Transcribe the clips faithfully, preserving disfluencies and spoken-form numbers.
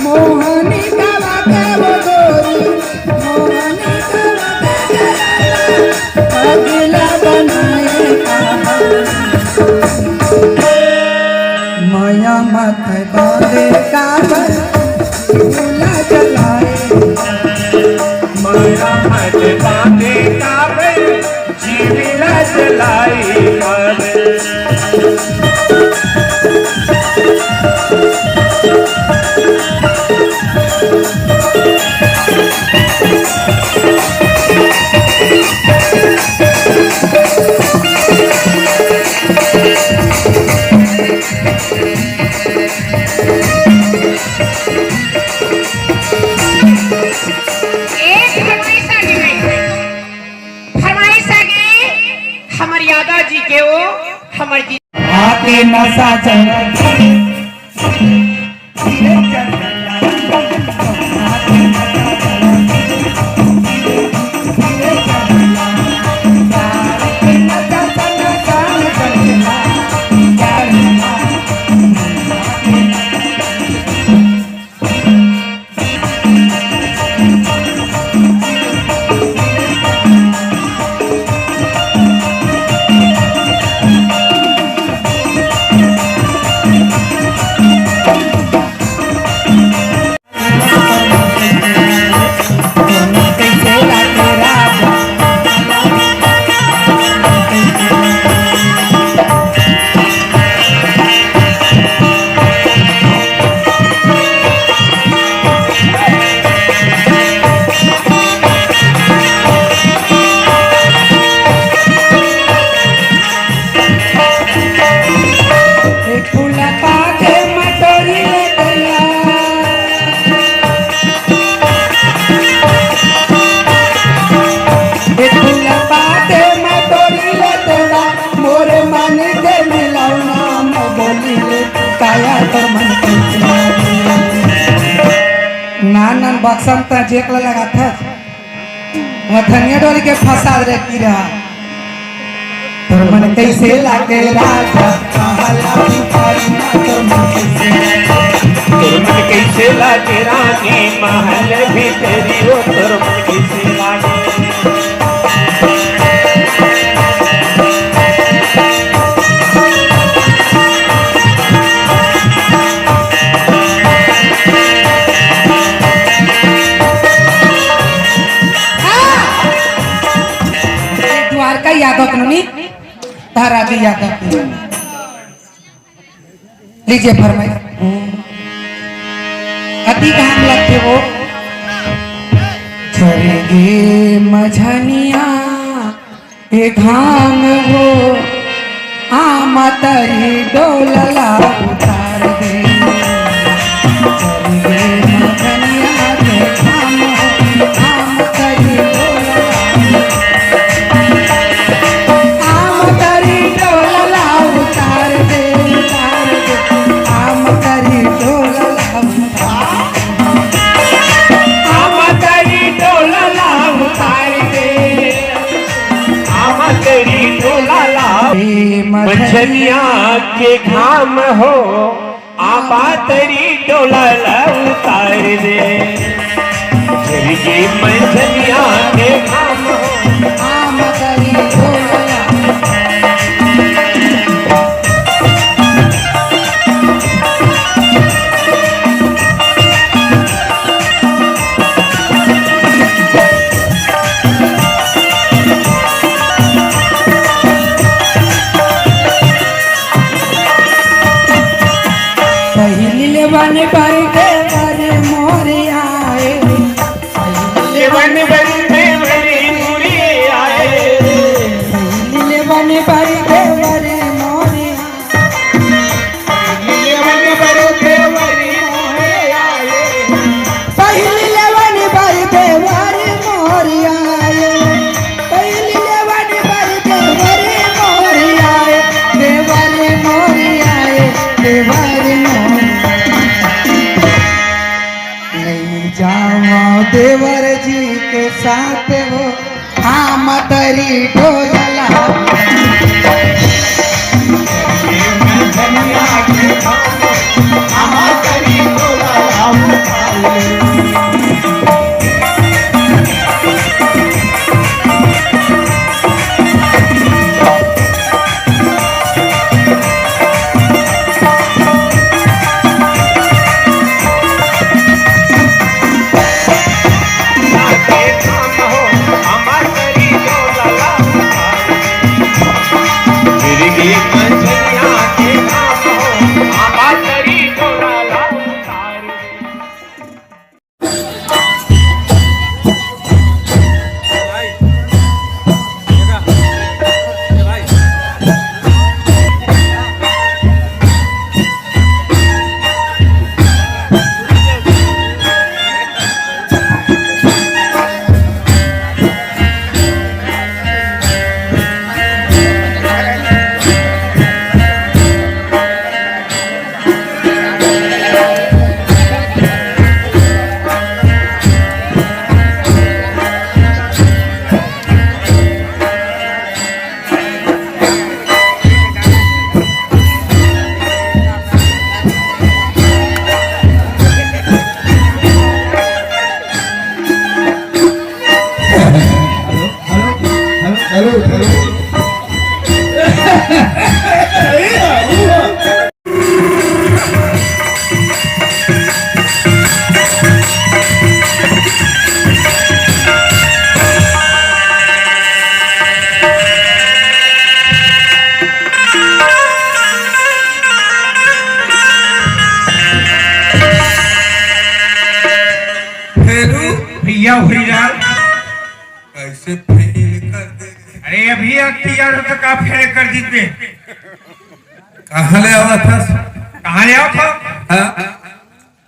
मोहनी काला के वो गोरी, मोहनी काला के पगला बनाए काबर। माया मत बांधे काबर, भूला जलाए। माया मत बांधे काबर, जीविला जलाई काबर। एक फरमाइश आगे, फरमाइश आगे, हमर यादव जी के वो, हमर जी। आके नशा चंदन। एक फूल पाके मैं तोरी ले गया। एक फूल पाके मैं तोरी ले गया। मोरे मन के मिलौना मैं बोली ले, काया तोर मन के मिलौना। नान नान बक्सा म त जेक ल लगाथस। मथनिया डोरी के फसाद रे कीरा। तोर मन कैसे लागे राजा, कहला भिखारी ना तोर मन कैसे लागे। तोर मन कैसे लागे रानी, महल भीतरी ओ तोर मन कैसे लागे। Dwarka Yadav colony, Dharavi Yadav colony. लीजिए फरमाइश। अति घाम लगथे वो। झरगे मझनिया के घाम हो, आमा तरी डोला ला उतार दे। चल गे मगनिया के घाम हो, आमा तरी डोला ला उतार दे। आमा तरी डोला ला उतार दे, उतार दे। आमा तरी डोला ला उतार दे। आमा तरी डोला ला उतार दे। आमा तरी डोला ला। ए मझनिया के घाम हो, आमा तरी डोला ला उतार दे। झरगे मझनिया के घाम हो। आमा तरी डोला ला। पहिली ले बने बर देवर मोर आए। पहिली ले बने बर देवर मोर आए। पहिली ले बने बर देवर मोर आए। पहिली ले बने बर देवर मोर आए। पहिली ले बने बर देवर मोर आए। पहिली ले बने बर देवर मोर आए। देवर मोर आए, देवर मोर। ले जावा देवर जी के साथ हो। आमा तरी डोला ला। आमा फेरू भैया हुई यार। कैसे फेल कर दे? अरे अभी यार तैयार हो तो का फेल कर दीते? कहाँ ले आवा था? कहाँ ले आवा था? हाँ?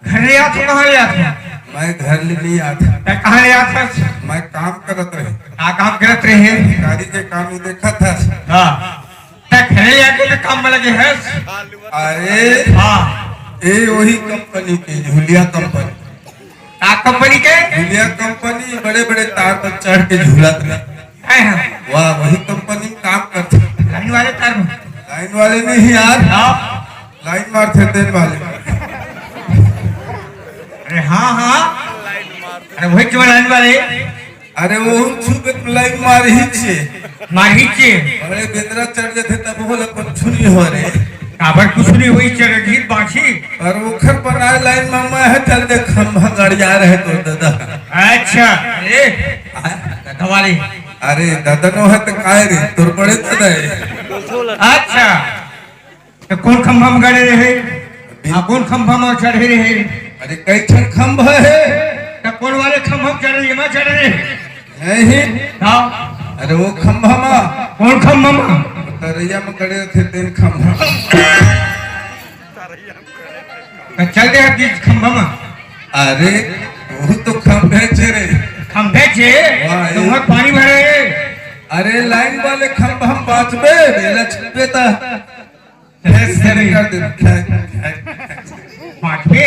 घर ले आवा था, कहाँ ले आवा था? मैं घर ले नहीं आवा था। तै कहाँ ले आवा था? मैं काम करत रहे। का काम करत रहे? गाड़ी के काम ही देखा था। हाँ। तै घरे आके तो काम में लगे है। अरे हाँ। ए वही कंपनी के, झुलिया कंपनी। का कंपनी के? झुलिया कंपनी, बड़े बड़े तार पर चढ़ के झूलत रहे। हैं, हैं। वाह, वही कंपनी में काम करते। लाइन वाले तार में? लाइन वाले नहीं यार। हाँ। लाइन मारते तेल वाले। अरे हाँ, हाँ। अरे वही जो लाइन वाले। अरे वो छुपे तो लाइन मार ही छे। मार ही छे। अरे बेंदरा चढ़ जाते तब वो लोग कुछ नहीं हो रहे। काबर कुछ नहीं हुई, चरगीत बाँची। और ओखर बनाए लाइन में मैं है, चल दे खंभा गड़िया रहे तो दादा। अच्छा, ए, दादा वाली। अरे दादा नो है तो काय रे, तोर बड़े दादा है। अच्छा, तो कौन खंभा में गड़े रहे? आ, कौन खंभा में चढ़े रहे? अरे कई ठन खंभा है। तो कौन वाले खंभा में चढ़े, ये में चढ़े रहे? नहीं। हाँ। अरे वो खंभा मा। कौन खंभा मा? तरैया में खड़े थे तीन खंभा। तो चल दे अब बीच खंभा मा। अरे वो तो खंभे छे रे। खंभे छे? वाह, तो ये वहाँ पानी भरे। अरे लाइन वाले खंभा हम बाँचबे, बेला छुपे ता। फेर, फेर कर दे, फेर, फेर। पाँच पे?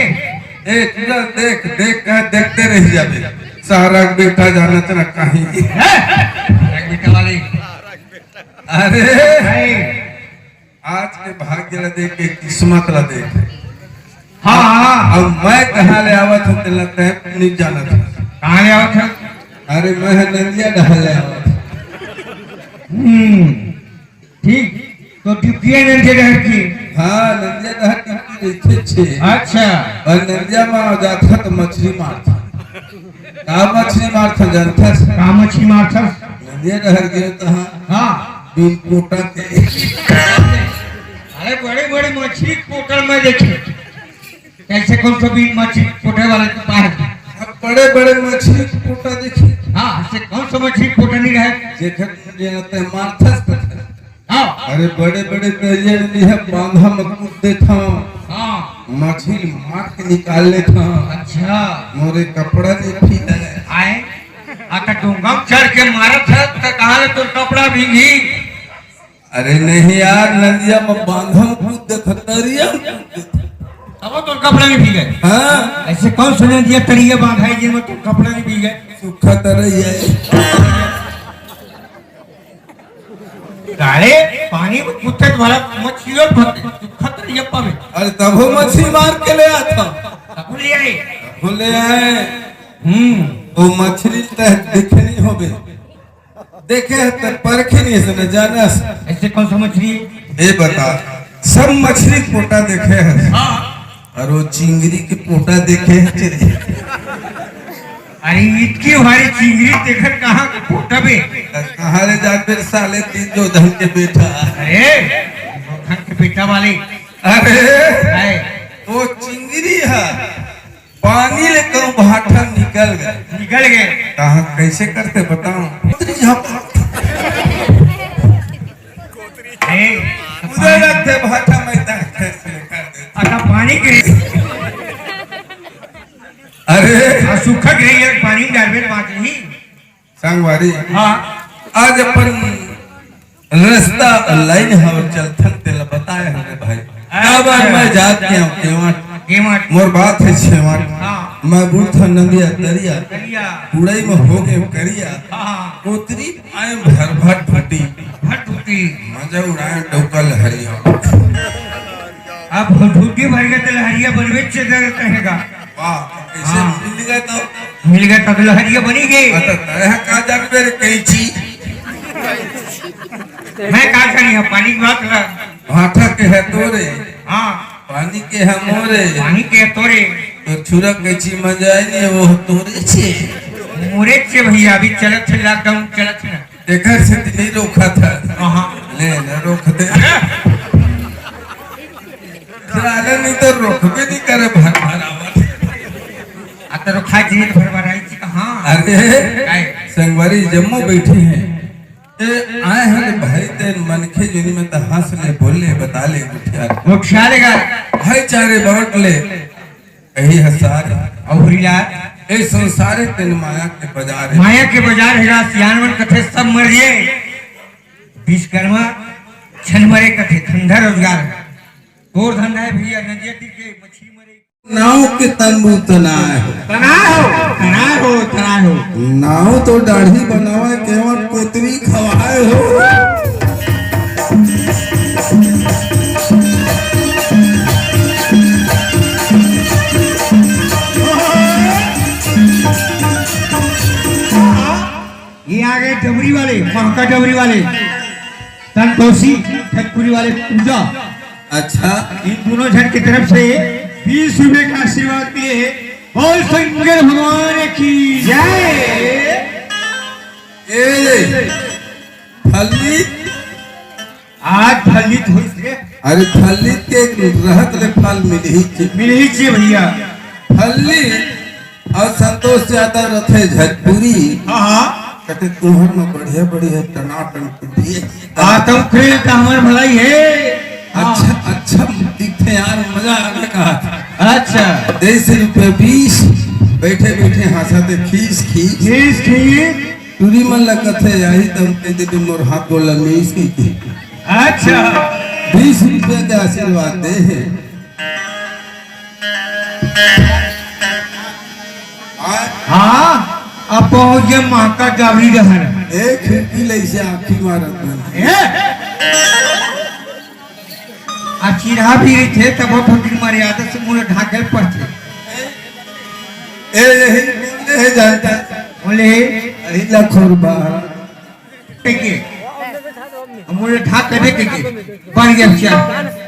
ए, तू ना देख, देख, कह, देखते रह जाबे। सारा बेटा जानत ना कहीं। हैं? एक बेटा वाली। अरे, नहीं। आज के भाग्य ला देख के किस्मत ला देख। हाँ, हाँ। अब मैं कहाँ ले आवत हूँ, तेला तय नहीं जानत हूँ। कहाँ ले आवत है? अरे, मैं नंदिया डहर ले आवत हूँ। हम्म। ठीक, तो ड्यूटिया नंदिया डहर की। हाँ, नंदिया डहर ड्यूटी रहिथे छे। अच्छा। और नंदिया मा जाथस तो मछली मारथस। का मछली मारथस जानथस? का मछली मारथस? नंदिया डहर गे तहाँ। हाँ। बिन पोटा के। अरे बड़े बड़े मछली पोटा मैं देखे। कैसे कौन सा भी मछली पोटे वाला के पास? अब बड़े बड़े मछली पोटा देखी। हाँ, ऐसे कौन सा मछली पोटा नहीं रहे? जेकर मुंह लेना ते मारथस तो। हाँ। अरे बड़े बड़े नरियर नहीं है, बांधा में कूद देता। हाँ। मछली मार के निकाल लेता। अच्छा। मोरे कपड़ा नहीं भीगा है। आए? आ तो डोंगा में चढ़ के मारत है, तो कहाँ ले तोर कपड़ा भीगी? अरे नहीं यार, नदिया में बांधा में कूद देता, तरिया में कूद देता। तब तो कपड़ा नहीं भीगे। हाँ। ऐसे कौन सा नदिया तरिया बांधा है जिनमें तो कपड़ा नहीं भीगे? सूखा तरिया है। अरे पानी में कूदे तो भला मछलियों फंसे, सूखा तरिया पावे। अरे तब वो मछली मार के ले आता। तब ले आए। वो ले आए। हम्म। वो मछली तो दिखनी होबे। देखे है तो परखे नहीं से न जानस। ऐसे कौन सा मछली? ये बता, सब मछली के पोटा देखे है। हाँ। और वो चिंगरी के पोटा देखे है तेरे। अरे इतनी भारी चिंगरी देखत कहाँ के पोटा बे? कहाँ ले जाते साले तीन जो धन के बेटा। अरे, धन के बेटा वाले। अरे, है। वो चिंगरी ह पानी ले कहूँ भाठा निकल गे। निकल गे। कहाँ, कैसे करथे बताओ? उतरी झप। ए, उधर रखथे भाठा में, तक कैसे कर दे। अच्छा, पानी के। अरे। आ, सूखा के लिए पानी डालबे, बात नहीं। संगवारी, हाँ। आज अपन रस्ता लाइन हव चलथन, तेला बताए हवे भाई। अच्छा। काबर मैं जात के हूँ केवट। केवट। मोर बात है छेवट। हाँ। मैं बूढ़ था नंदिया दरिया। दरिया। कुड़ई में हो गए करिया। हाँ। कोतरी आए भर भर ढूंढी। भर ढूंढी। मजा उड़ाए डौका लहरिया। अब ढूंढी भर गए तो लहरिया बनवे चेदर रहेगा। वाह, कैसे हाँ। मिल गए तो? मिल गए तो लहरिया बनी गई। हाँ, तो तय का जानबे रे कैची? मैं का जानी है, पानी की बात है। भाठा के है तोरे। हाँ। पानी के है मोरे। पानी के है तोरे। तो छुरा कैची मजा आई नहीं, वो तोरे छे। मोरे छे भैया, अभी चलत है लॉकडाउन, चलत है ना। एकर से तो नहीं रोका था। हाँ। ले ना, रोक दे। अरे! साले नहीं तो रोकबे नहीं करे, भर भर आवत। आ तो रोका जी, भर भर आई जी, हाँ। अरे, काय? संगवारी जम्मो बैठे हैं। ए, आए हैं भाई, तेन मनखे जुनी में तो हंस ले, बोल ले, बता ले, गुठिया। गुठिया लेगा। भाईचारे बांट ले। यही है सार। अउरी ला? ए संसारे तेन माया के बाजार है। माया के बाजार है, सियान मन कथे सब मर गए। विश्वकर्मा छन मरे कथे, धंधा रोजगार है। तोर धंधा है भैया, नदिया तीर के मछली मरे। नाव के तंबू तनाए हो। तनाए हो, तनाए हो, तनाए हो। नाव तो दाढ़ी बनावे, केवट कोतरी खवाए हो। ये आ गए डबरी वाले, महका डबरी वाले, संतोषी छतपुरी वाले पूजा। अच्छा। इन दोनों जन की तरफ से बीस रुपए का आशीर्वाद दिए हैं। बोल शंकर भगवान की जय। ए, फल्ली। आज फल्लित होइस रे। अरे, फल्लित के रहत ले फल मिलही चे। मिलही चे भैया। फल्ली और संतोष यादव रथे झटपुरी। हाँ, हाँ। कहते, "तुम्हर में बढ़िया, बढ़िया टनाटन कुटिए।" आ, तुम खेल का हमर भलाई है। अच्छा, हाँ। अच्छा, दिखते यार, मजा आ गया कहा था। अच्छा। तेईस रुपये बीस, बैठे, बैठे हंसा थे, खीस, खीस। खीस, खीस। टूरी मन ला कथे, यही तो हम कह देबे, मोर हाथ गोड़ ला मीस की, की। अच्छा। बीस रुपये के आशीर्वाद दे है। हाँ, अब पहुंच गए माँ का गावरी डहर। ए, खिड़की ले से आँखी मारत बन। ए? आ चिढ़ा भी रही थे, तब वो फकीर मर्यादा से मुंह ढाकल पड़ते। ए, यही बोलते हैं जानता। बोले, यही लखोर बा। के, हम बोले, "ढाक के देखे के, बन गया विचार।"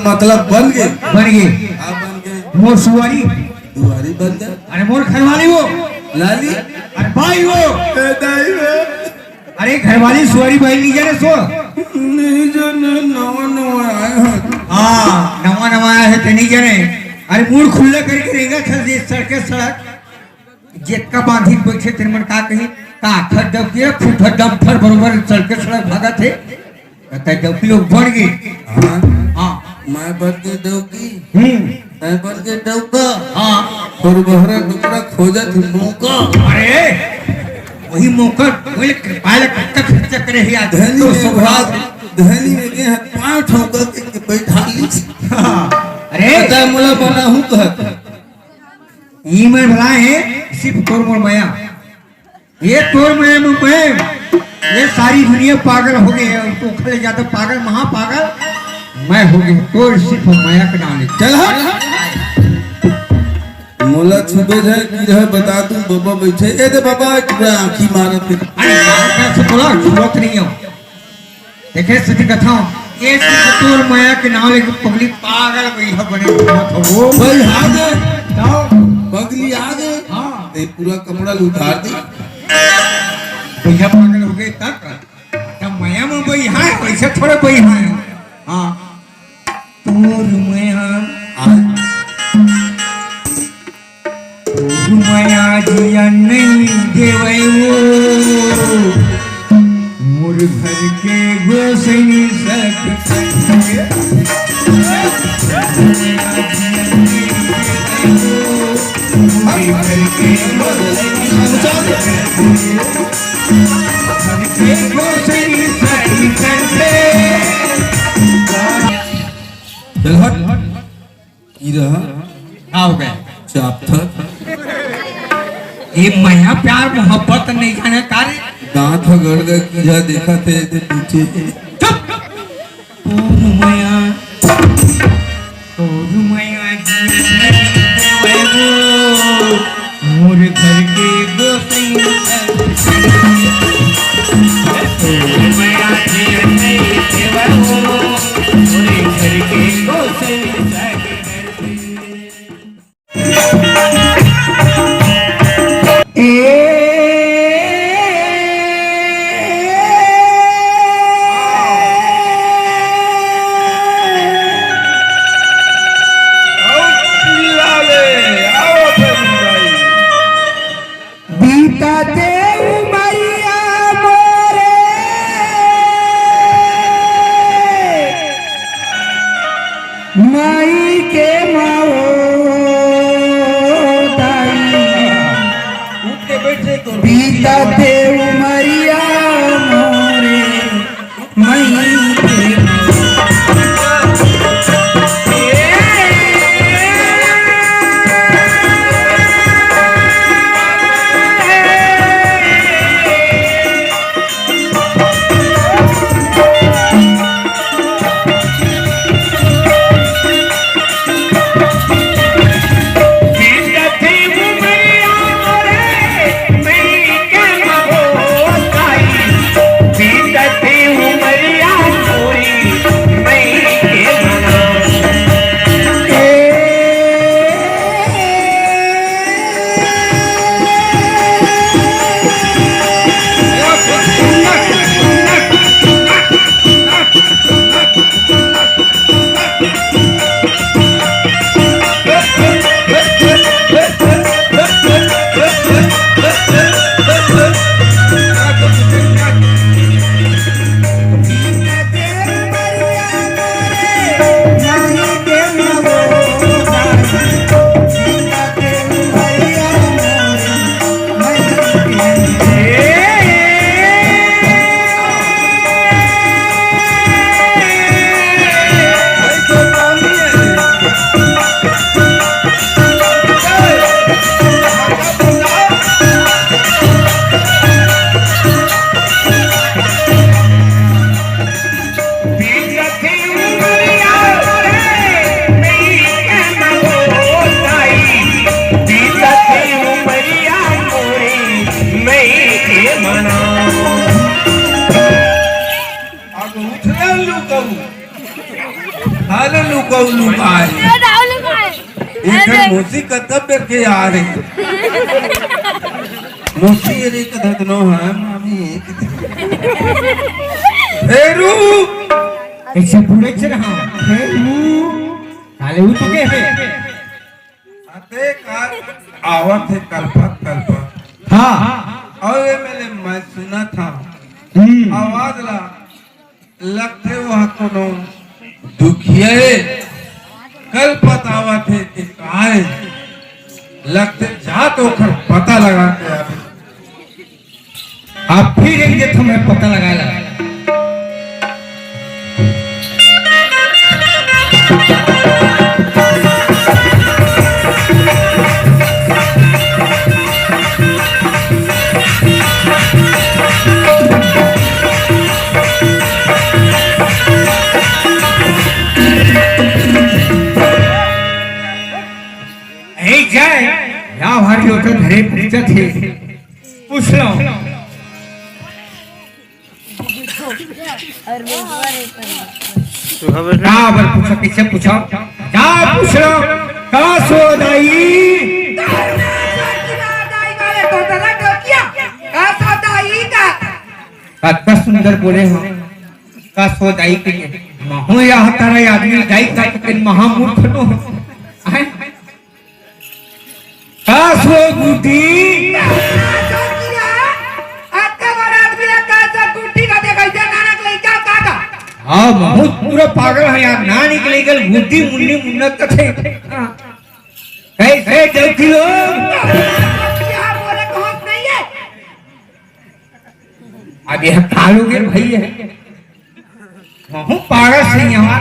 मतलब बन गए? बन गए। हाँ, बन गए। मोर सुआरी। दुआरी बन गए। अरे मोर घरवाली वो। लाली। अरे भाई वो। ए, दाई वो। अरे घरवाली सुआरी भाई नहीं जाने सो। नहीं जाने, नवा नवा आया है। हाँ, नवा नवा आया है तो नहीं जाने। अरे मुंह खुला करके रहेगा, सर, ये सड़के सड़क। जेतका बांधी के बैठे तेन मन का कही, का आखर डबकी, फूफर डम्फर बरोबर चल के सड़क भागत हे। कहता है, डबकी लोग बढ़ गए। हाँ। हाँ। मैं बढ़ के डबकी। हम्म। मैं बढ़ के डबका। हाँ। और बहरा डुकरा खोजत मौका। अरे, वही मौका, वही कृपाल कत्ता खर्चा करे है यार। धनी तो में सोभा। बात, धनी में के हाथ पाँव ठोका के, के बैठा ली। हाँ। अरे। पता है, मुला बना हूँ कहत। ई मैं भला है, सिर्फ तोर मोर मया। ये तोर मया में मैं, ये सारी दुनिया पागल हो गई है, और तो खले ज्यादा पागल, महापागल मैं हो गई। तोर सिर्फ मया के नाम ले। चल हट। मोला छुबे जाए की रहे, बता दूं, बाबा बैठे। ए दे बाबा, पूरा आँखी मारत है। अरे, कैसे बोला, छुअत नहीं हो। देखे सती कथा, ये सिर्फ तोर मया के नाम लेके पगली पागल गई है, बने मत हो। भाई, आ गए। जाओ। पगली आ गए। हाँ। ते पूरा कपड़ा उतार दी। भैया पागल हो गए तब। तब मया में भाई हाँ, वैसे थोड़े भाई हाँ। हाँ। मोर मया, मोर मया जिया नइ देवय वो, मोर घर के गोसई सखी। चल हट। ई रहा। का हो गया? चाप था। ये मया प्यार मोहब्बत नहीं जाने का रे? दांत ह गड़ गए, कीड़ा देखा थे, थे पीछे। चुप। तोर मया, तोर मया जी, मोर घर के गोसई। तोर मया जी, मोर घर के गोसई। बीतते उमरिया मोरे, माई के मओ दाई। उठ के बैठे तो बीतते उमरिया मोरे, माई के मओ। अब उठले लुकाऊ। हाले लुकाऊ लुकाए। ये डाल लुकाए। एकर मौसी कतब बेर के आ रही। मौसी ये रे कदा दनो है, मामी। फेरू। ऐसे पूरे चढ़ा। फेरू। काले उठ के है। अते का आवत हे कलपत कलपत। हाँ। अउ ए मेले मैं सुनत हंव। हम्म। आवाज ला लगथे वो कोनो दुखिया हे। कलपत आवत हे कि काय? लगथे जा तो ओखर पता लगा के आबे। आप फिर एक दे तो मैं पता लगा ला। ए जाए, या भारी होता धरे पूछत हे। पूछ लो। का बर पूछा, कैसे पूछा? का पूछ लो? का सो दाई? का सो दाई का? अतना सुंदर बोले हो। का सो दाई कहिए? महू या तारा आदमी जाई का, महामूर्ख नो है। का सो गुटी? अत्ते बड़ा आदमी ला का सो गुटी का देखा, इधर नानक लइका का का? हाँ, बहुत पूरा पागल है यार। नानक लइका गुटी मुन्नी मुन्नत कथे। हाँ। कैसे डौकी लोग? यहाँ बोले तो होश नहीं है। अब यह कालू के भाई है। महू पागल सिंह यहाँ।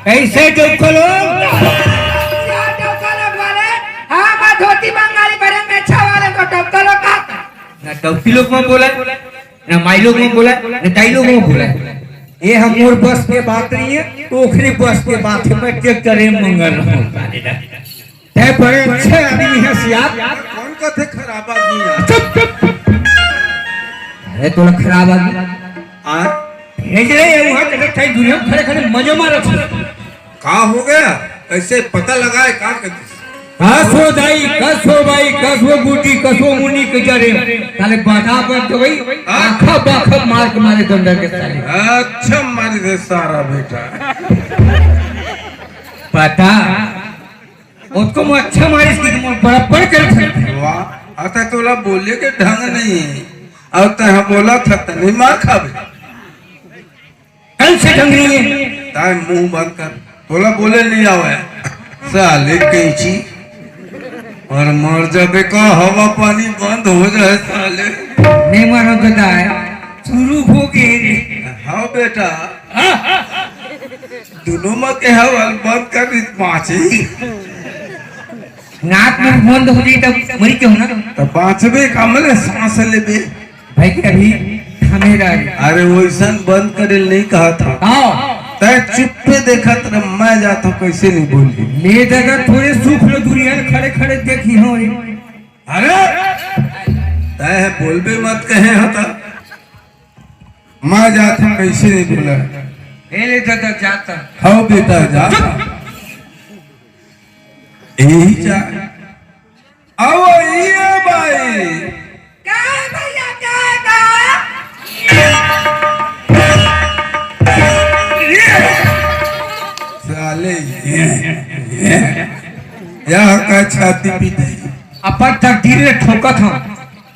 कैसे डौकी लोग? यहाँ डौकी लोग वाले, हाँ, मैं धोती बंगाली बरे में अच्छा वाले को डौकी लोग का? ना डौकी लोग में बोला, ना माई लोग में बोला, ना दाई लोग में बोला। ये हम मोर बस के बात नहीं है, तो ओखरी बस के बात है। मैं ट्रैक्टर में मंगल रहा हूँ। तै बड़े अच्छे आदमी है सियार। कौन कथे खराब आदमी है? चुप, चुप। अरे तोला खराब आदमी। आ? भेज रहे हैं वहाँ, जगह कहीं दुनिया में खड़े खड़े मजे मारत हो। का हो गया? कैसे पता लगा है? का कहते? कस हो दाई, कस हो बाई, कस हो गुटी, कस हो मुनी के जरे। ताले बाधा पर तो भाई, हाँ? आखा बाखा मार के मारे दंडा के साले। अच्छा मारी दे सारा बेटा। पता। उसको मैं अच्छा मारिस कि तुम बराबर कर सकते। वाह, अतः तोला बोले के ढंग नहीं है। और तय बोला था त नहीं मार खाबे। कल से ढंग नहीं है। ताय मुंह बंद कर, तोला बोले नहीं आवे। साले कैंची। और मर जाबे का, हवा पानी बंद हो जाए साले। नहीं मारो गदाय, शुरू हो गए रे। हाँ बेटा। दोनों में के हवा बंद कर दी, बाँची। नाक में बंद हो जाई तब मरी क्यों ना? तो बाँचबे का मले सांस लेबे। भाई के अभी थमे रह। अरे वैसन बंद करे नहीं कहा था। आओ। तय चुप्पे देखत रह, मैं जाता हूँ, कैसे नहीं बोली। ले दादा थोड़े सुख लो, दुनिया में खड़े खड़े देखी हो। अरे तय बोलबे मत कहे हो तो। मैं जाता हूँ, कैसे नहीं बोला। ए ले दादा जाता। हाँ बेटा जा। यही जा। आओ ये भाई। का है भैया, का है, का है? साले ये, ये, यहाँ का छाती पीटे। अपन तकदीर ले ठोकत हूँ।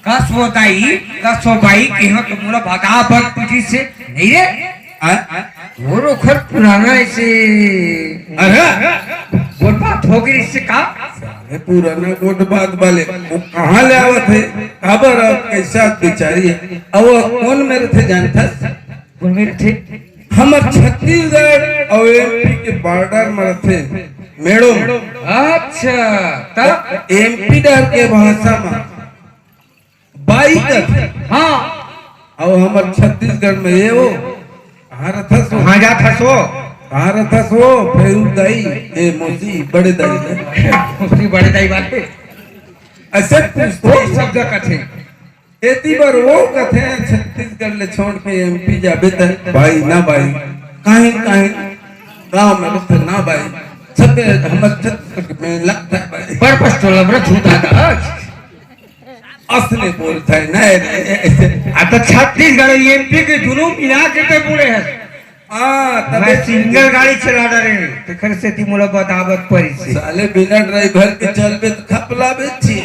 कस वो दाई, कस वो बाई, कि हाँ तुम मोला बता बत पीटी से नहीं रे। आ? वो ओखर पुराना ऐसे अरे! गोठ बात हो गई इससे का? साले पुराना गोठ बात वाले, वो कहाँ ले आवत है? काबर और कैसा बेचारी है? अब वो कौन मेरे थे जानता? कौन मेरे थे? हमर छत्तीसगढ़ और एमपी के बॉर्डर में रहते, मैडम। अच्छा, तब? एमपी डर के भाषा में बाई कथे। हाँ। अउ हमर छत्तीसगढ़ में ये वो, कहाँ रथस वो? कहाँ जात हस वो? कहाँ रथस वो? फेरू दाई, ए मौसी, बड़े दाई ने। मौसी बड़े दाई बात है। ऐसे पूछते वो हैं। शब्द कथे। एती बर वो कथे, छत्तीसगढ़ ले छोड़ के एमपी जाबे त बाई ना बाई। काहे, काहे? गाँव में रहते ना बाई। छत्तीस-, हमर छत्तीसगढ़ में लगता है बाई। पर पस्तोल हमरा छूता था। असने बोलता है, नहीं रे, ऐसे। आ तो छत्तीसगढ़ एमपी के दोनों मिला के तो बोले हैं। हाँ, तबे मैं सिंगल गाड़ी चला रहे हैं, तेकर सेती मोला बतावत परिस हे। साले बिना ड्राइवर के चलबे त खपला बेची।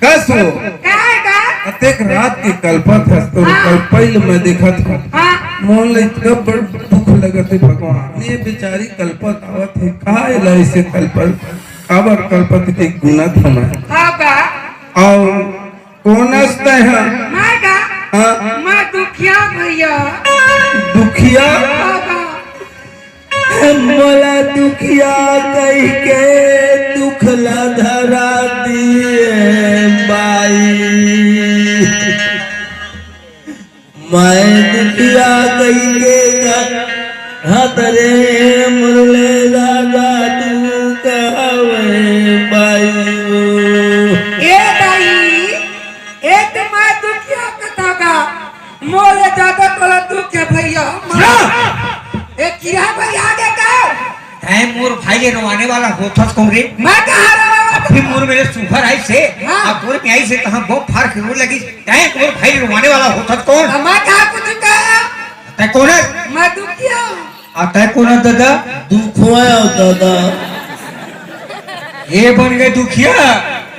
कस वो? का है का? अतेक रात के कलपत हस तो हाँ। कल पहले मैं देखत हूँ। हाँ। मोला इतना बड़ दुख लगत हे भगवान। ये बेचारी कलपत आवत हे, का एला ऐसे कलपत? काबर कलपत के गुना थमा। हाँ का? अउ कोन अस तैं ह? मैं का? हाँ। मैं दुखिया भैया। दुखिया? हाँ का? मोला दुखिया कहिके दुख ला धरा दिए बाई। मैं दुखिया कहिके कहत रे मुरले दादा तू कहवे बाई ओ। ए दाई, ए त मैं दुखिया कथा का, मोले ज्यादा तोला दुख हे भैया। ए किरा भाई आगे का? तैं मोर भाई ले रोवाने वाला होथस कौन रे? मैं कहाँ रोवा? अभी मोर मेर सुघर आइस हे, हाँ। अब मोर में आइस हे, कहाँ बोक फार के रो लगिस। तैं मोर भाई ले रोवाने वाला होथस कौन? मैं कहाँ कुछ कहा? तैं कौन हे? मैं दुखिया हूँ। अतः कोन ददा? दुखवा अउ ददा। ये बन गए दुखिया,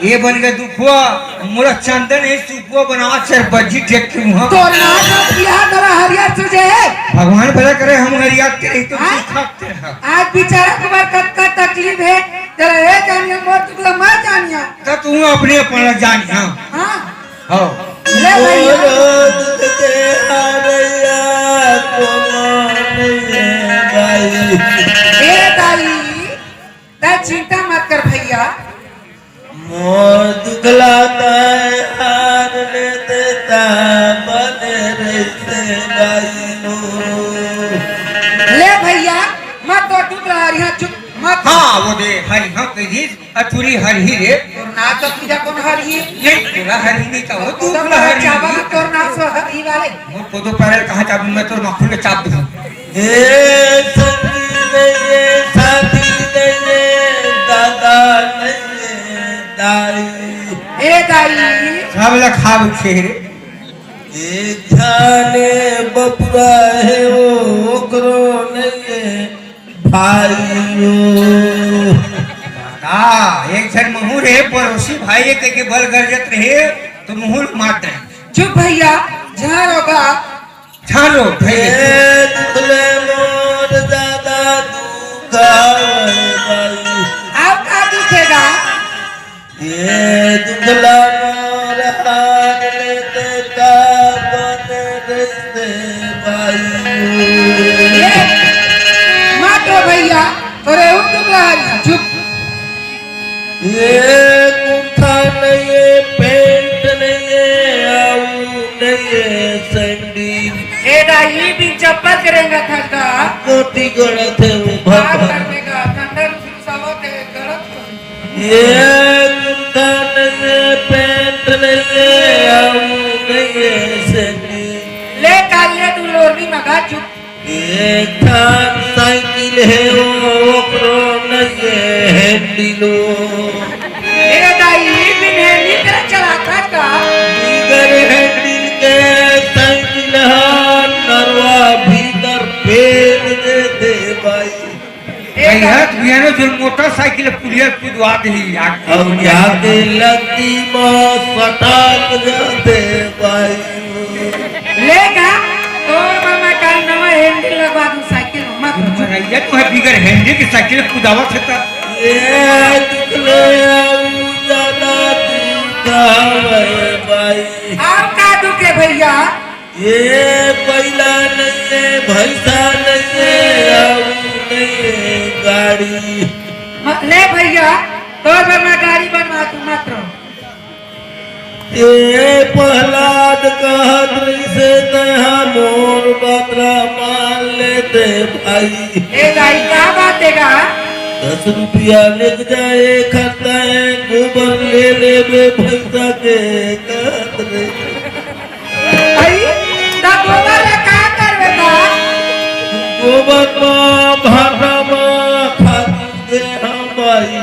ये बन गए दुखवा। मोला चंदन हे सुखवा बनावा चार बज्जी टेक के उहाँ। तोर नाक में बिहा दरा हरियर सुजे हे। भगवान भला करे हम हरियर के रही तो हाँ? दुख खाते हैं। आज बेचारा तुम्हार कतका तकलीफ हे, जरा ये जानिया मोर दुख ला मैं जानिया। तो तू अपने अपना जानिया। हाँ। हाँ। ले भैया। मोर दुख के हरैया कोनो नइये दाई। ए दाई, तै चिंता मत कर भैया। मोर दुख ला तै हार लेते ता बने रहिते दाई हो। ले भैया, मत तो दुख ला हरिहा चुप मत। हाँ, वो दे हरिहा कहिस, अतुरी हरही रे। तोर नाक तो तुझा कोन हरही? नहीं, तोला हरही नहीं कहो, तू तोला हरही चाबा नहीं। तोर नाक से हरही वाले। वो कोदो पैरल कहाँ चाबू, मैं तोर माखुन में चाप दूँ। ए संगी नहीं है, साथी नहीं है, दादा नहीं है, दाई। ए दाई। सब ला खाब छेरे। एक जाने बपुरा है वो, ओकरो नहीं है। भाइयो। हाँ, एक झन महूँ रहे, पड़ोसी भाई एक के बल गरजत रहे, तो महूँ मार दे। चुप भैया, झारो बा। झारो भैया। ए दुखले मोर ज्यादा दुख आवे भाई। अब का दुखेगा? ये दुखला मोर हार लेते का बन रहिते बाई। ये मत रो भैया, तोरे उ दुखला हार चुप। ये कुर्ता नहीं है, पैंट नहीं है, आऊ नहीं है, सैंडल। ए दाई, बिन चप्पल के रेंगत हस का? कोटी गड़त है वो बात भर। करने का, ठंडा रुसवा के गलत ये कुर्ता नहीं है, पैंट नहीं है, आऊ नहीं है, सैंडल। ले काल ले तू लोरनी मगा चुप। एक ठान साइकिल है वो, ओकरो नहीं है हैंडलो। ए दाई, बिन हैंडल के चलाता का? बिगर हैंडल के साइकिल हा नरवा भीतर पेल देते बाई। ए कहिया दाई। तू बियानो जो मोटरसाइकिल पुलिया कुदवा देही आके। अब जाके लत्ती में सटाक जाते बाई। लेगा, तोर बर मैं काल नवा हैंडल लगवा दूं साइकिल में, मत पूछो। मरैया तो है, बिगर हैंडल के साइकिल कुदावत है त। ये दुखले आऊ ज्यादा दुख आवे बाई। आऊ का दुख है भैया? ये बैला नहीं है, भैंसा नहीं है, आऊ नहीं है गाड़ी। म-, ले भैया, तोर बर मैं गाड़ी बनवा दूं, मत रो। ए प्रहलाद कहत रहिसे तैहा मोर बतरा मान लेते भाई। ए दाई, का बात हे गा? दस रुपया लेके जाए खरता है, गोबर ले लेबे भैंसा के कहत रहिसे। भाई, त गोबर ला का करबे गा? गोबर मा भाटा मा खातू दे हम भाई।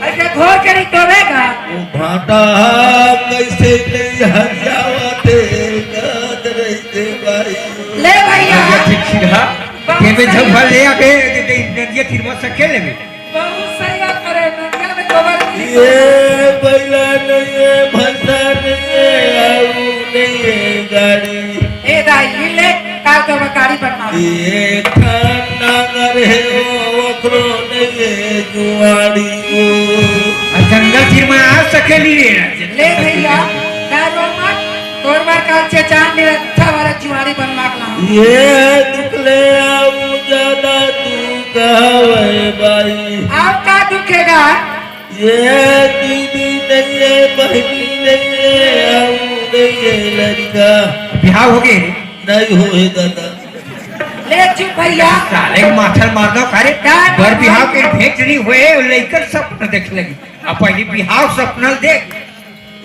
अच्छा, घोर के नहीं तोड़ेगा? वो भाटा हा कैसे नहीं हरियावत है, कहत रहिसे भाई। ले भैया। ये ठीक, ठीक, हाँ। बहुत ये में सही। झंझट ले आके, ये, ये, ये, ये फिर मत सके ले में। बहुत सही बात करे, नदिया में गोबर नहीं ये बैला नहीं है, भैंसा नहीं है, आऊ नहीं है गाड़ी। ए दाई, ले, काल तो गाड़ी बनवा। एक ठन नांगर हे वो, ओकरो नइये जुआड़ी वो। आ जंगल फिर में आ सकेली रे। ले भैया, डरो मत, तोर बर काल चेचान ले अच्छा वाला जुआड़ी बनवा के लाऊं। ये दुख ले आऊ ज्यादा दुख हवे बाई। आऊ का दुख हे गा? ये दीदी नइये, बहिनी नइये, आऊ नइये लड़का। बिहाव हो गे? नहीं होए दादा। ले चुप भैया। साले के माथा मारना का रे? का बर बिहाव के भेंट नहीं होए, लइकर सपना देखे लगी। अब पहली बिहाव सपना देख।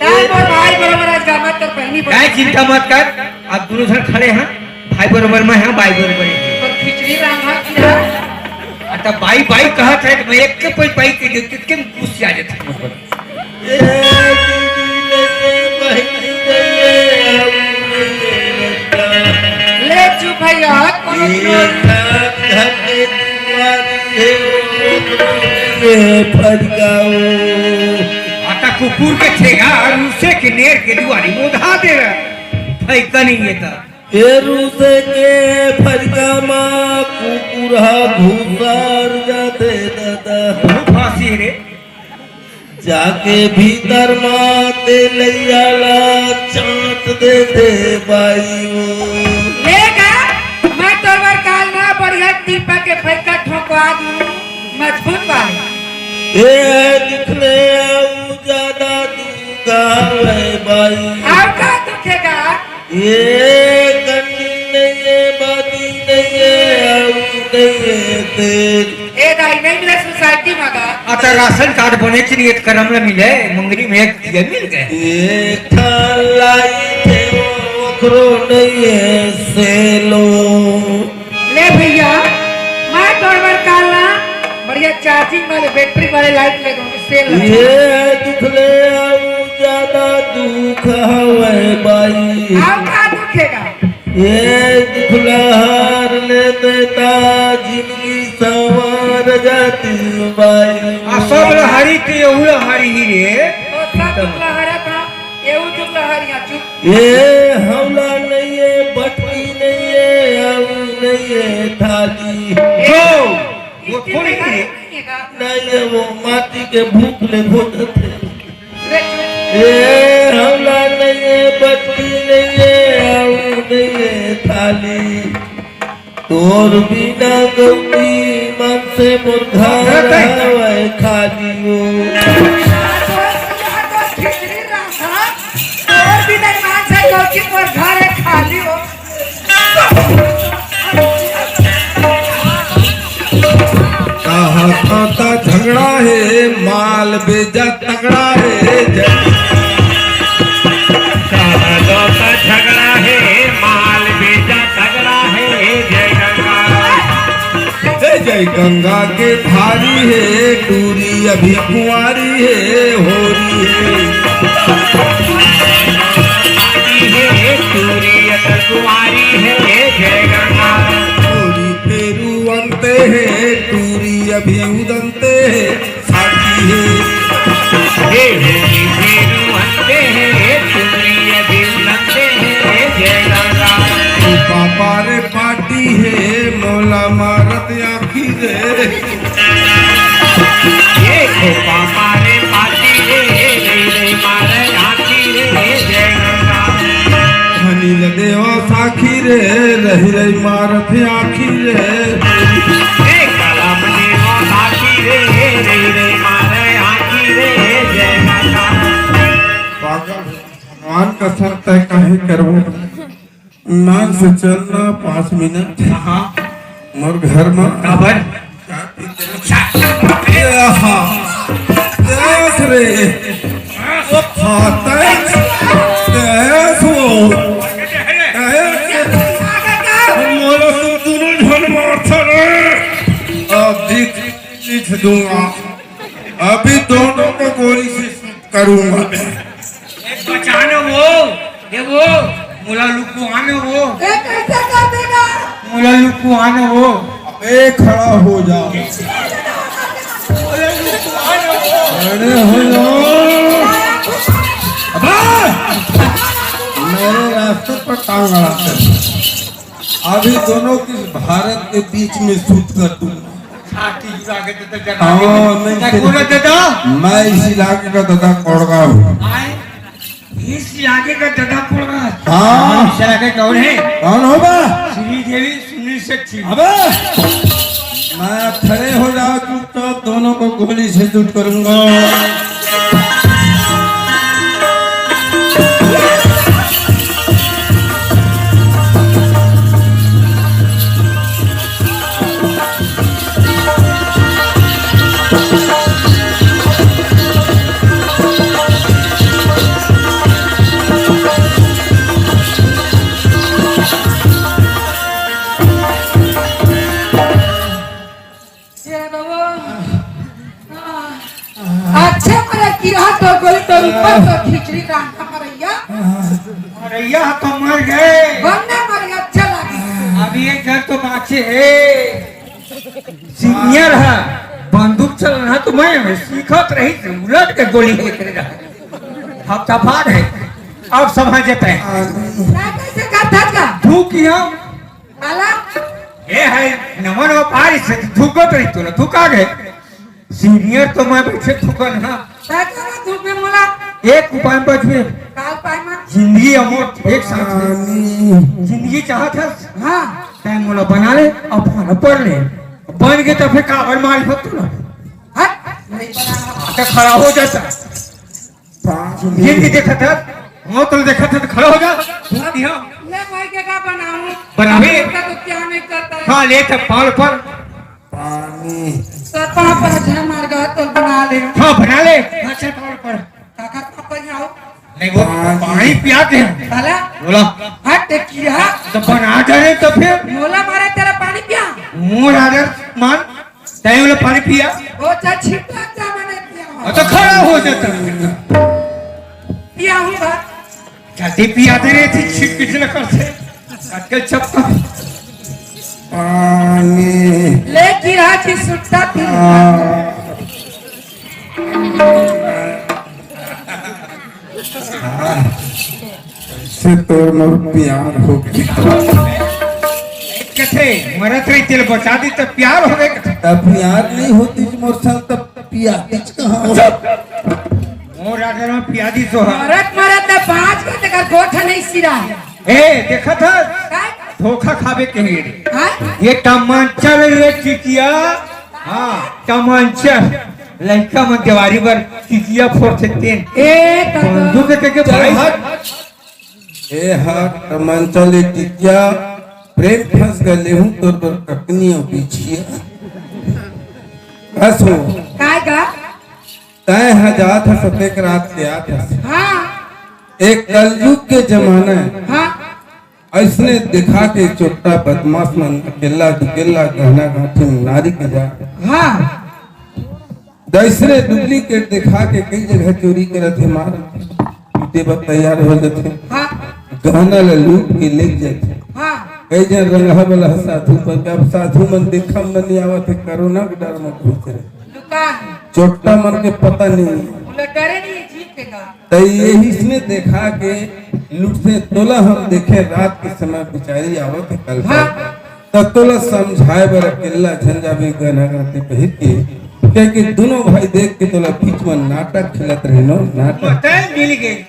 का मोर भाई बरोबर आज गामा तोर बहिनी बरोबर। काय चिंता मत कर, अब दोनों झन खड़े हैं, भाई बरोबर मैं हाँ, बाई बरोबर है। तो खिचड़ी रांधा की रहा। आ, त बाई, बाई कहत है, त मैं एक के पै बाई के देते, के गुस्सा आ जाता है। ए दीदी नइये, बहिनी नइये, आऊ नइये लड़का। ले चुप भैया, कोनो ये चोर। खान घर के फरिकाओ। आता कुकुर के छेहा रूसे के नेर के दुआरी मोधा दे रहा। फैका नहीं ये ता। ए रूसे के फरिका मा कुकुर हा घुसर जाथे दादा। बहुत फांसी रे। जाके भीतर मा तेलैया ला चाट देथे बाई ओ। लेगा, मैं तोर बर काल ना बढ़िया दीपक के फैका ठोकवा दूं, मजबूत वाले। ए दिखले अउ ज्यादा दुख हवय बाई। अउ का दुखेगा? ए कन्नी नइये, बाती नइये, अउ नइये तेल। ए दाई, नहीं मिले सोसाइटी में का? आता राशन कार्ड बने च नहीं, करम ल मिले, मुंगरी में एक ये मिल गए। एक ठन लाइट हे, ओकरो नइये सेलो। ले भैया, मैं तोर बर काल ना बढ़िया चार्जिंग वाले, बैटरी वाले लाइट ले दूंगी, सेल लगा। ये दुख ले अउ ज्यादा दुख हवय बाई। अउ का दुखेगा? ये दुख ला हर ले देता, जिंदगी संवर जाती बाई। आ सब लहरी ते यहू लहरी ही रे। तो सब दुख ला हरा था, यहू दुख ला हरिया चुप। ये हौला नइये, बटकी नइये, अउ नइये थाली। ए, दो, वो किसके थोड़ी लगा सी। नहीं है का? नइये, वो माटी के भूख ले भोजथे। ले चुप। ए हौला नइये, बटकी नइये, अउ नइये थाली। तोर बिना गौती मन से मोर घर हवय खाली ओ। तोर बिना मन से गौती मोर घर हे खाली ओ। कहा था झगड़ा हे, माल बेजा तगड़ा हे, जय। कहा था झगड़ा हे, माल बेजा तगड़ा हे, जय गंगा। हे जय गंगा के धारी हे, टूरी अभी कुंवारी हे, होरी हे। हे टूरी अगर कुंवारी हे, जय गंगा। टूरी फेरू अंते हे, टूरी अभी उदंते हे। साथी हे। हे होरी फेरू अंते हे, टुकड़ी अभी उलंदे हे, जय गंगा। ओ पापा रे पाटी हे, मोला मारत आँखी रे। हे ओ पापा रे पाटी हे, रे रे मारे आँखी रे, जय गंगा। धनी ल देवा साखी रे, रही रही मारत आँखी रे। हे कलम देवा साखी रे, रे रे मारे आँखी रे, जय माता। पागल भगवान का सर तय काहे करबो? नाक से चलना पाँच मिनट। हाँ। मोर घर में काबर? ए, हाँ। देख रे। ओ, हाँ, देख। देख वो। देख। मोला तुम दोनों झन मारता रे। अब देख, लिख दूंगा। अभी दोनों को गोली से shoot करूंगा मैं। ए, बचा न वो, ए वो, मोला लुकुआ न वो। ए, कैसे कर देगा? मोला लुकुआ न वो। अबे खड़ा हो जा। मोला लुकुआ न वो। खड़े हो जाओ। अबे! मेरे रास्ते पर टांग अड़ाते हैं। अभी दोनों की भारत के बीच में shoot कर दूंगा। छाती जुड़ा के तो, तो हाँ, मैं ना इस, बोला दादा। मैं इस इलाके का दादा कोड़गा हूँ। आए? इस इलाके का दादा कोड़गा? हाँ। इस इलाके कौन है? कौन होगा? श्रीदेवी सुनील शेट्टी। अबे! मैं खड़े हो जाओ चुपचाप, दोनों को गोली से shoot करूंगा। ये बाबा। अच्छे मरे किरा तो कोई तो ऊपर तो खिचड़ी रांधा मरैया। मरैया तो मर गए। बनने मर गए, अच्छा लगे। अभी एक घर तो बाँचे है। सीनियर है। बंदूक चलाना तो मैं सीखत रहिस, उलट के गोली हे करे रहा। अब तफान है, अब समझ जाते हैं। का कइसे करथस का? तू किया? काला? ये है नमन व्यापारी से धुकत रही तू ना, तू का गए? सीनियर तो मैं बैठे थुकन, हाँ। का करा धुके मोला? एक उपाय बचबे। का उपाय मा? जिंदगी अमर एक साथ में। जिंदगी चाहत हस? हाँ। तैं मोला बना ले, अपन पढ़ ले। बन के तो फिर काबर मार हो तू ना। हट, नहीं बनाना। तो खड़ा हो जाता। जिंदगी देखत हस, मौत ल देखत हस, तो खड़ा हो जा। भूख दिया। ले भाई के का बनाऊं? बनावे। इसका तो क्या नहीं करता है। हाँ, ले तो पाल पर। पानी। तो पाँव पर झन मार गया तो बना ले। हाँ, बना ले। अच्छा, पाल पर। काका, पापा यहाँ आओ। नहीं, वो पानी। पानी पिया के हैं। साला। बोला। हट, देखिए, हाँ। तो बना दे रहे तो फिर। मोला मारे तेरा पानी पिया। मोर आदर मान, तय बोले पानी पिया। वो जा छिपा जा, मैंने पिया। और तो खड़ा हो जाता। पिया हूँ बा। जल्दी पिया दे रहे थे, छिप किसी ने कर से। आजकल चप्पल। पानी। ले गिरा जी सुट्टा पी। आ। से तोर मोर प्यार हो गया। कथे मरत रही, तेल बचा दी तो प्यार हो गए। अब प्यार नहीं होती तो मोर संग तब पियातीच कहाँ हो? मोर आदर में पियादी तो है। मरत मरत ना बाँच के तेकर गोठ नहीं सिरा। ए, देखा था? का? धोखा खाबे के लिए। हाँ? ये टमाटर रे टिकिया। हाँ, टमाटर। लड़का मन देवारी बर टिकिया फोड़ सकते हैं। ए, तब बंदूक के, के भाई। हट। ए, हट, टमाटर ले टिकिया। प्रेम फंस गए हूँ तोर बर ककनी और बिछिया। बस हो। काय गा? तय ह जात ह सतेक रात के आत ह। हाँ। एक कलयुग के जमाना है। हाँ। अइसने दिखा के चोट्टा बदमाश मन अकेला दुकेला गहना गांठी में नारी के जा। हाँ। जइसने डुप्लीकेट दिखा के कई जगह चोरी करत हे मार। पीटे बर तैयार हो जाथे। हाँ। गहना ल लूट के ले जाथे। हाँ। कई जन रंगहा वाला साधु पर, अब साधु मन देखा मन नहीं आवत हे, कोरोना के डर में घुस रहे। लुका है। चोट्टा मन के पता नहीं। बोला डरे नहीं है जीत के का। त यही इसने देखा के लुटथे तोला हम देखे रात के समय बिचारी आवत हे कल हाँ। पर। त तोला समझाए बर अकेला झन जाबे गहना गांठी पहिर के, क्योंकि दोनों भाई देख के तोला बीच में नाटक खेलत रहे नो, नाटक। बताए मिल गए।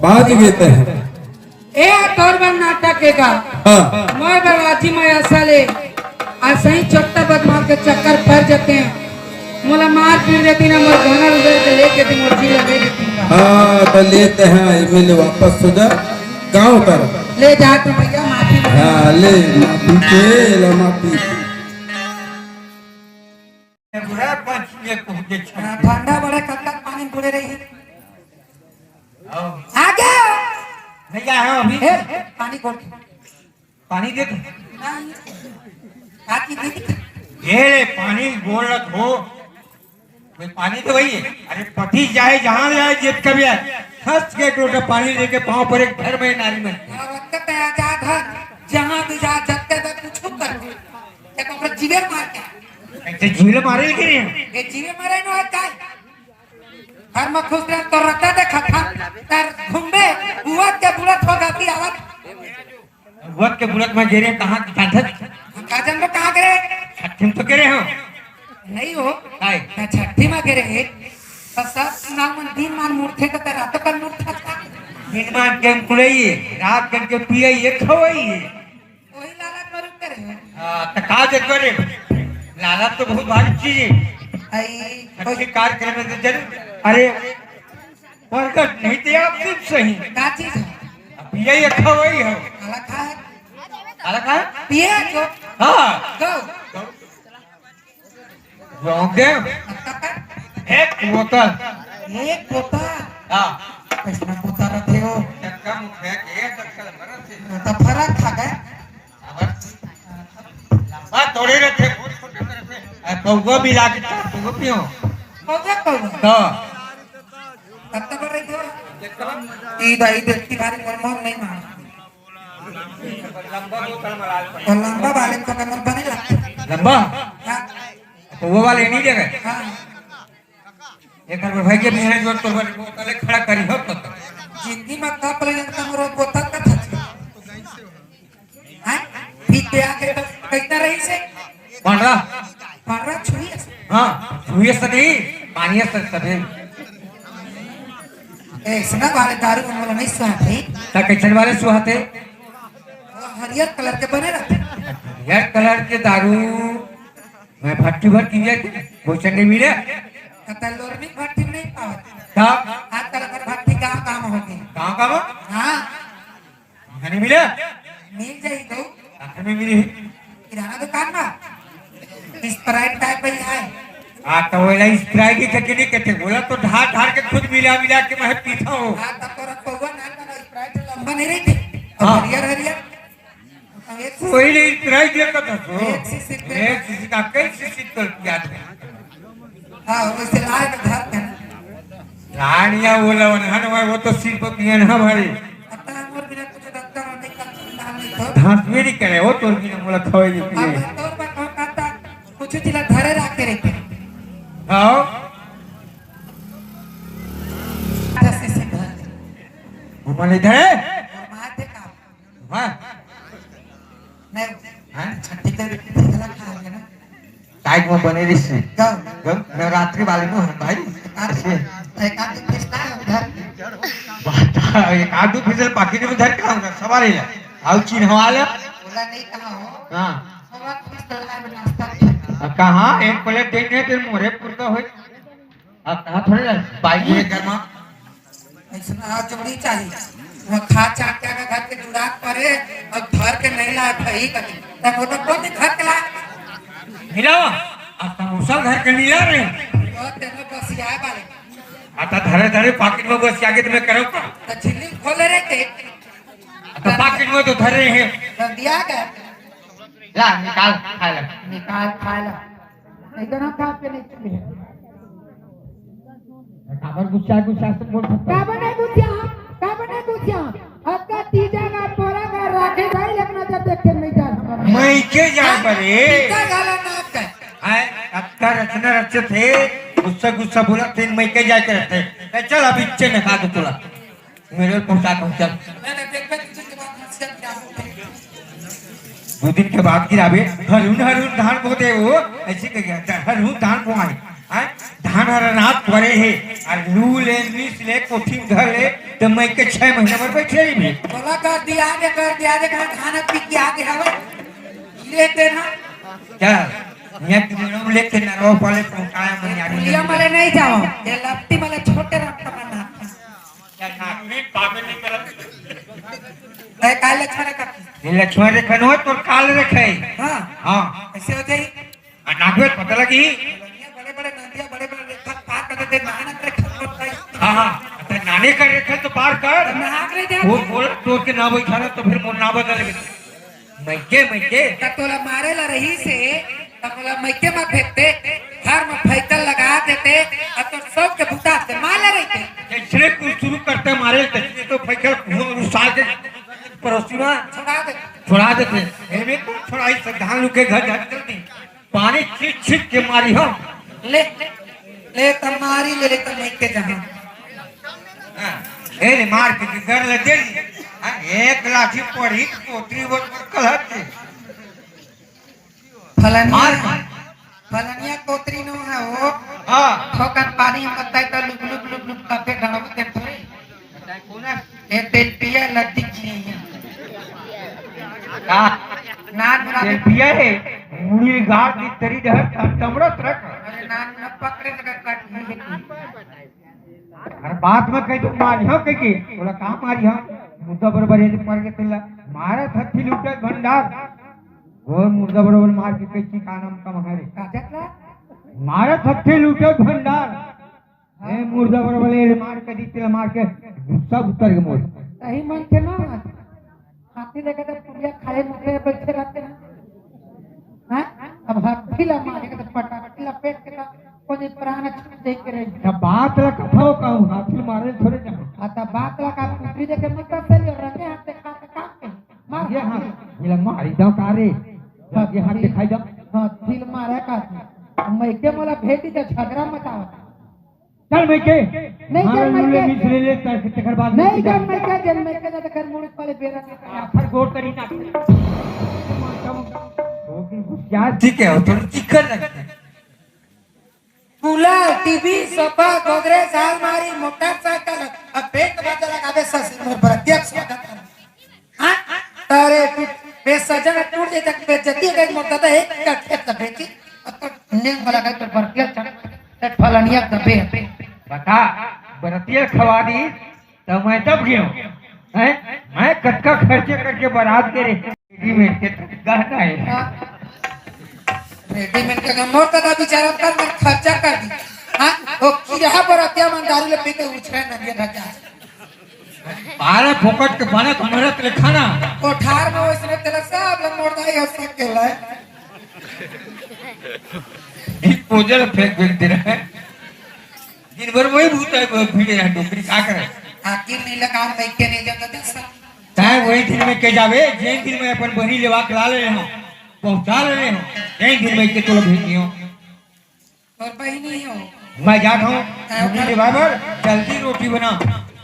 बाज गए तय ह। ए तोर बर नाटक के का? हाँ। मैं बर्बादी में ऐसा ले, आ सही चोट्टा बदमाश के चक्कर पड़ जाते हैं। मोला मार पीट देती ना, मोर गहना उधर के लेके दी, मोर जी लगे देती ना। हाँ, तो लेते हैं, मिल वापस हो जा, गाँव तरफ। ले जा तो भैया माफी मांग। हाँ, ले माफी के, ले माफी। बुढ़ा पंच ये कुछ के छा- हाँ, ठंडा बड़े कब तक पानी में बुड़े रही है? आओ। आ गया। भैया, हाँ, अभी। ए, पानी घोल के। पानी दे दे। नहीं। काकी दीदी। ये ले, पानी बोल रहा हो। कोई पानी तो वही है। अरे, पति जाए, जहाँ जाए, जित कभी आए। हंस के एक लोटा पानी लेके पाँव पर एक भर में नारी में। हाँ, वक्त पे आजाद है। जहाँ भी जा, जब तक कुछ कर। देखो, ओकरा जीवे मार के। ऐसे जीवे मारे के नहीं है। ये जीवे मारे नो है काय? घर में खुश रह, तो रहता देखा था। तर घूमबे, बुआ के बुढ़त हो जाती आवत। बुआ के बुढ़त में गिरे, कहाँ की जानत? हम का जानबो कहाँ गिरे? छठी में तो गिरे हो। नहीं हो। काय? मैं छठी में गिरे। तो सब नाम दिन मान मुड़थे तो तेरा तो कल मुड़था था। दिन मान के हम कुड़ई, रात कन के पियई, ये खवई। वही लालच में रुक के रहे। हाँ, तो का जरूरत है? लालच तो बहुत भारी चीज है। आई, अच्छे कोई कार्यक्रम में तो जरूर। अरे, प्रगट नहीं थे आप सिर्फ सही। का चीज है? अब यही अच्छा वही है। काला खा है। काला खा है? पिए जो। हाँ। दो। रामदेव, एक बोतल। एक बोतल? हाँ। कैसना बोतल रखे हो? चक्का मुखिया के एक बोतल भरत है। तो फरक खा गए। अब लंबा थोड़े रखे, बहुत छोटे रखे। आ, कौवा भी लाके चार कौवा पियो। कौवा, कौवा। तो। तब तो कर रही थी। ई दाई देखती भारी मन मोहन नहीं मार। लंबा बोतल में लाल पानी। और लंबा वाले को कमर बने लगता। लंबा? हाँ। वो वाले नहीं देखे। हाँ। एक बार भाई के मेहनत जोर तोर बर बोतल खड़ा करी हो तो। जिंदगी में कप ले लेता मोर बोतल का था। हैं? ठीक पे आके तो कितना रही से? पंद्रह। पंद्रह छुई है। हाँ, छुई है सदी, पानी है सदी। ऐसे ना वाले दारू को मोला नहीं सुहाते। ता कैसन वाले सुहाते? वो हरियर कलर के बने रहते। हरियर कलर के दारू मैं भट्टी भर की जाती, भोजन नहीं मिले। कतल लोर भी भट्टी नहीं पावत। तब? आजकल अगर भट्टी गाँव गाँव हो गई। गाँव गाँव? हाँ। नहीं मिले? मिल जाई तो। आखिर में मिली। किराना दुकान में। Sprite type में है। आ, तो वो ला Sprite ही करके नहीं कहते। बोला तो धार धार के खुद मिला मिला के मैं पीता हूँ। हाँ, तब तो रखो हुआ ना, ना, Sprite लंबा नहीं रहती। हाँ। हरियर, हरियर। अब एक वही नहीं, Sprite ये कहता तो। एक शीशी पे एक शीशी का कई शीशी कर दिया था। हाँ, वैसे लाए तो घर पे। रानिया बोला, "उन्हन में वो तो सिर्फ पियन है भाई।" पता है, मोर बिना कुछ डॉक्टर और नहीं कर, नाम नहीं तो। धांस भी नहीं करे, वो तोर बिना मोला खवाई अब पिए। मैं तोर पर कौन कहता, कुछ जिला धरे रख के रहते। आओ। दस से धर। वो माने धरे? और मार दे का? वाह। नहीं, हाँ? छठी के फैसला खा गया ना। टाइट में बने रही से। कब? कब? नवरात्रि वाले में है भाई। आज एक आध दिन फैसला है उधर। बात है, एक आध दिन फैसला बाकी नहीं उधर क्या होगा? सवाल ही है। आओ चिन्ह वाला। बोला नहीं कहा हो। हाँ। सवाल फैसला है नाश्ता। अब कहाँ? एक प्लेट देंगे, तेरे मोरे पुरता होए। अब कहाँ थोड़े ना, बाइक में घर में। ऐसना हाथ जोड़ी चाहिए। वो खा चाट के अगर घर के जुड़ात परे और घर के नहीं लाए भाई कभी। तब वो तो कौन घर के लाए? मिलाओ। अब समोसा घर के नहीं ला रहे। तो तेरे बस आए वाले। आता धरे धरे पाकिट में बस आगे तुम्हें करो का? तो झिल्ली खोले रहते। तो पाकिट में तो धर रहे हैं। तो दिया गया। ला, निकाल, खा ले। निकाल, खा ले। इतना खा के नहीं चुके हैं। काबर गुस्सा, गुस्सा से बोल सकता है? काबर नहीं गुस्सा? काबर नहीं गुस्सा? अक्का तीजा का पोरा का राखे भाई, एक नजर देख के नहीं जा सकता। मैं के जा परे? तीजा गाला नाक है। हाय, अक्का रचना रचत है, गुस्सा, गुस्सा बोला, फिर मैं के जा के रहते हैं। ए, चल, अब इच्छे में खा दो तोला। मेरे पहुंचा, पहुंचा। दो दिन के बाद गिराबे, हरुन हरुन धान बोते वो, ऐसे कह गया, हरुन धान बोआए। हैं? धान हर अनाज परे हे, और लू ले, मिस ले, कोठी में धर ले, तो मैं के छह महीना भर बैठे ही भी। बोला कर दिया दे, कर दिया दे, कहाँ धान अब पिक के आगे हवे? ले देना। क्या? मैं तुम्हें लेके नरवा पाले पहुंचाया मैं यार। पुलिया मले नहीं जाओ, ये लत्ती मले छोटे रखता मैं ना। ए, काल लक्ष्मण रेखा। ये लक्ष्मण रेखा नो, तोर काल रेखा है। हाँ। हाँ। ऐसे हो जाई। आ, नागवेद पता लगी? बड़े बड़े नदिया, बड़े बड़े रेखा पार कर देते, नाना रेखा होता है। हाँ, हाँ। तो नाने का रेखा तो पार कर। तो नाक रे जा। वो बोला, तोर के ना बैठा ना, तो फिर मोर ना बदल गए। मइके, मइके। त तोला मारे ला रही से, त मोला मइके म फेंकते, घर म फैकल लगा देते, अउ तोर सब के बुता से मार ले रहिते। जैसे कुछ शुरू करते मारे, तैसे तो फैकल हुआ उस साल के पड़ोसी में छोड़ा दे। छोड़ा देते। एमे तो छोड़ाई से धान लुके घर जाके चलती। पानी छीट छीट के मारी हो। ले, ले त मारी ले, ले त मइके जहाँ। हाँ, ए रे, मार के घर ले दे। हाँ, एक लाठी पड़ी, कोतरी वो कलहत। फलनिया, मार। फलनिया कोतरी नो है वो। हाँ। ठोकन पानी में बताए तो लुक लुक लुक लुक करते डरबते थोड़ी। ए, तेल पिया लद्दी की है। का? नान मुना तेल पिया है, मुड़ी गाड़ की तरी डहर तमड़त रख। अरे नान मुना पकड़े लगा काट नहीं है। अरे बात में कहीं तो मारी हो कहीं की, बोला कहाँ मारी हो? मुद्दा बरोबर ये मर के तेला मारा थी लुटत भंडार। वो मुर्दा बरोबर मार के कहीं का नाम कम है रे। का देख रहा? मारा थी लुटत भंडार। ए, मुर्दा बरोबर ले मार के दी, तेला मार के गुस्सा उतर के मोर। सही मन के ना, हाथी लेके तो पुड़िया खाए मुखरे बैठे रहते हैं। हैं? अब हाथी ला मारे के तो पटाखी ला पेट के तो कोई प्राण छूट दे के रही। अब बात ला कथो कहूँ, हाथी मारे थोड़े जाऊँ। आ तो बात ला का पुत्री देखे मत कर सही और रंगे हाथ दिखा के काम के। मार ये हाथ, ये ला मारी दो का रे। ये हाथ दिखाई दो। हाँ, दिल मारे का। मइके मोला भेज दे, झगरा मत आवा। चल मइके। नहीं, हाँ, चल मइके। मिस ले ले, तेकर बाद नहीं, चल मइके, चल मइके, तो तेकर मुड़ वाले बेरा के आखिर गोड़ करी ना। ठीक है, थोड़ी चिकन रखते हैं। कूलर, टीवी, सोफा, गोदरेज, अलमारी, मोटरसाइकिल, अब पेट बाजा लगावे ससुर मोर बरतिया के स्वागत कर। हाँ? अरे तू बेसजन टूट जाए तक बेइज्जती हो गई, मोर दादा एक का खेत त बेची, अब तो नेम वाला का तो बरतिया चढ़, ते फलनिया दबे। बता, बरतिया खवा दी, तो मैं तब गयो। हैं? मैं कतका खर्चे करके बारात के रे, रेडीमेड के गहना है। हाँ। रेडीमेड के मोर दादा बेचारा कर मन खर्चा कर दी। हाँ? वो किरहा बरतिया मन दारू ले पी के उछरे नदिया ढका। बारह फोकट के बने कमरत ले खाना। कोठार में वैसने तेला सब ला मोर दाई हंस के ला। एक पोजल फेंक बेलते रहे। दिन भर वही भूत है, वो भिड़े रहे, डोकरी का करे? आखिर नहीं लगा, मैं के नहीं जाता था सब। तैं वही दिन में के जावे, जेन दिन में अपन बहिनी लेवा के ला ले हो, पहुंचा ले हो, जेन दिन में के तोला भेज दियो। तोर बहिनी हो। मैं जात हूँ, तैं मम्मी ओकर लेवा बर जल्दी रोटी बना।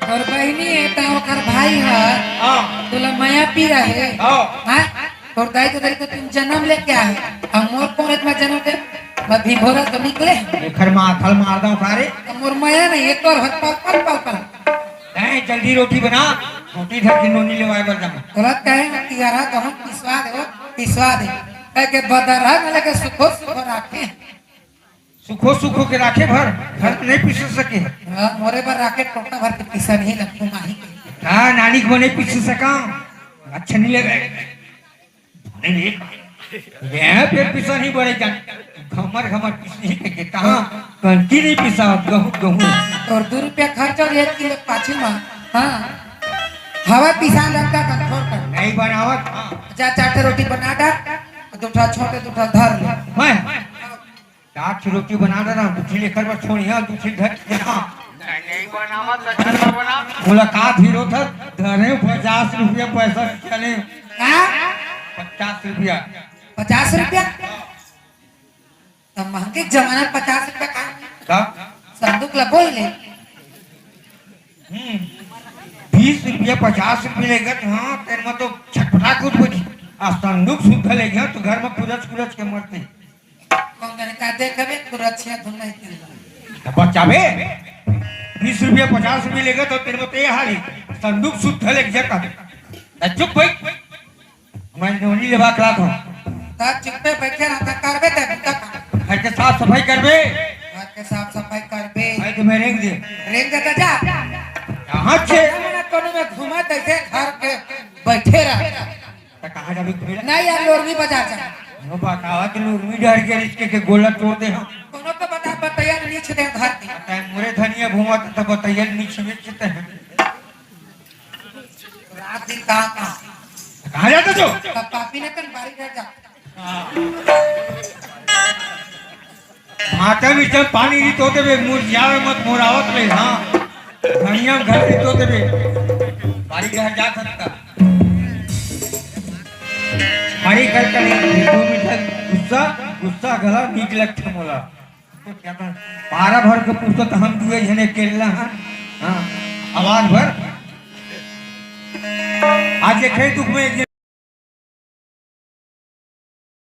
तोर बहिनी है, तैं ओकर भाई है। हाँ। तोला मया पी रहे। हाँ। हाँ? तोर दाई तो दाई तो तुम जन्म लेके आए। हम मोर कोरत में जन्म दे, मैं भिभोरा तो निकले। एकर माथल मार दो सारे। तो मोर मया नहीं है, तोर हर पल, पल, पल, पल। नहीं, जल्दी रोटी बना, रोटी धर के नोनी लेवाए बर जाऊँ। तोला कहे ना तियारा तो हम पिसवा दे, पिसवा दे। कह के बदर है, ना लगे सुखो, सुखो राखे। सुखो सुखो के राखे भर, घर में नहीं पिस सके। हाँ, मोरे बर राखे टोटा भर के पिसा नहीं लगतो माही। हाँ, नानी को नहीं पिस सका, अच्छा नहीं लगे। धने नहीं, ये फिर पिसा नहीं बड़े जान, घमर घमर पिस नहीं के कहा, कनकी नहीं पिसा, गहूँ, गहूँ। और दो रुपया खर्च और एक किलो पाछी माँ, हाँ, हवा पिसान रखता कंट्रोल कर। नहीं बनावत, हाँ। जा चार ठे रोटी बना डाल, दो ठा छोटे, दो ठा धर ले। मैं चार ठे रोटी बना दे ना, दू ठे लेकर बस छोड़िया, दू ठे धर के ना। नहीं, नहीं बनावा तो घर में बना। मुलाकात हीरो था, धरे पचास रुपया पैसा चले। का? पचास रुपया। पचास रुपया? तब महंगे जमाना में पचास रुपया का? का? संदूक ला बोल ले। हम्म, बीस रुपया, पचास रुपया लेगा तो हाँ, तेरे में तो छटपटा कूद बजी। आ संदूक सुद्धा ले गया तो घर में कुरच कुरच के मरते। कौन जाने का देख अबे, कुरच या धुन नहीं खेल रहा। तो बचावे, बीस रुपया, पचास रुपया लेगा तो तेरे में तो ये हाल ही। संदूक सुद्धा ले गया का? ए, चुप भाई। मैं नोनी लेवा के लात हूँ। ता चुप्पे बैठे रहा, ता करबे ते बुता का। घर के साफ सफाई करबे। घर के साफ सफाई करबे। भाई तुम्हें रेंग दे। रेंग दे तो जा। कहाँ छे? मना कोनो में घुमा तैसे घर के बैठे रह। तो कहाँ जाबे घूमे? नहीं यार, लोरमी बाजार जा। वो बतावा कि लोरमी डर के रिश्ते के गोला तोड़ दे हम। कोनो को बता, बतैया नीच दे घर के। बताए मोरे धनिया घूमा तो बतैया नीच बेचते हैं। रात दिन कहाँ, कहाँ? कहाँ जाते जो? तब पापी ने कन बारी घर जा। भाटा में जब पानी रितो देबे, मुरझावे मत, मोरावत रहे, हाँ। धनिया में घर रितो देबे, बारी घर जा सकता। हरी कर कर एक दो मीठा गुस्सा, गुस्सा गला नीक लगथे मोला। बारह भर के पुस्तक हम दुए जने केलना है। हाँ, आवाज भर। आज देखे दुख में एक